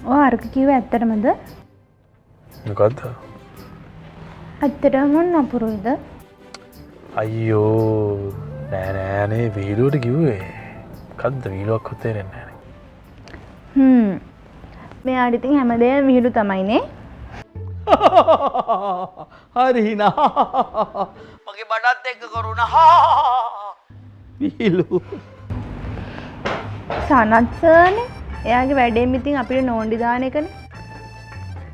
ඔය අරක කිව්වේ ඇත්තටමද? මොකද්ද? ඇත්තටම මොන නපුරුයිද? අයියෝ නෑ නෑ නේ වීඩියෝට කිව්වේ. මොකද්ද වීඩියෝක්වත් තේරෙන්නේ නෑනේ. හ්ම්. මෙයාට ඉතින් හැමදේම විහිළු තමයි නේ. හරි හිනා. මගේ බඩත් එක්ක කරුණා. විහිළු. සනත් සර්නේ. එයාගේ වැඩේම ඉතින් අපිට නෝන්ඩි දාන එකනේ.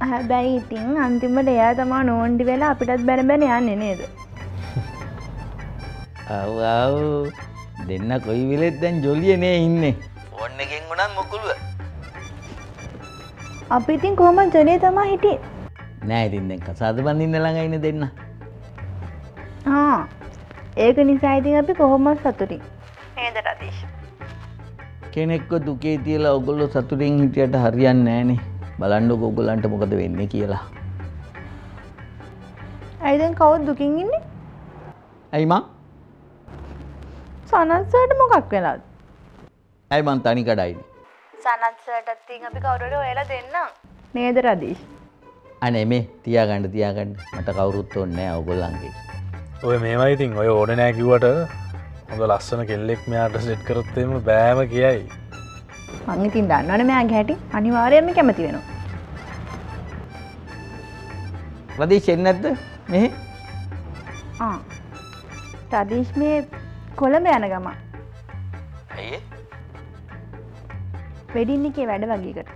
හැබැයි ඉතින් අන්තිමට එයා තමා නෝන්ඩි වෙලා අපිටත් බැන බැන යන්නේ නේද? ඔව් ඔව්. දෙන්න කොයි වෙලෙත් දැන් ජොලියේ නේ ඉන්නේ. ෆෝන් එකෙන් වුණත් මොකුලුව. අපි ඉතින් කොහොමද ජොලියේ තමා හිටියේ. නෑ ඉතින් දැන් කසාද බඳින්න ළඟ ඉන්නේ දෙන්න. ආ ඒක නිසා ඉතින් අපි කොහොමද සතුටින්. නේද රදීෂ්? කෙනෙක්ව දුකේ තියලා ඔයගොල්ලෝ සතුටින් හිටියට හරියන්නේ නෑනේ. බලන්නකෝ ඔයගොල්ලන්ට මොකද වෙන්නේ කියලා. ඇයි දැන් කවුද දුකින් ඉන්නේ? ඇයි මං? සනත් සර්ට මොකක් වෙලාද? ඇයි මං තනි කඩයිනේ? සනත් සර්ටත් ඉතින් අපි කවුරු හරි හොයලා දෙන්නම්. නේද රදීෂ්? අනේ මේ තියාගන්න තියාගන්න මට කවුරුත් ඕනේ නෑ ඔයගොල්ලන්ගේ. ඔය මේවයි ඉතින් ඔය ඕනේ නෑ කිව්වට හොඳ ලස්සන කෙල්ලෙක් මෙයාට සෙට් කරොත් එහෙම බෑම කියයි. මං ඉතින් දන්නවනේ මෙයාගේ හැටි අනිවාර්යයෙන්ම කැමති වෙනවා. රදීෂ් එන්නේ නැද්ද මෙහෙ? ආ රදීෂ් මේ කොළඹ යන ගමන්. ඇයි ඒ? වෙඩින් එකේ වැඩ වගේකට.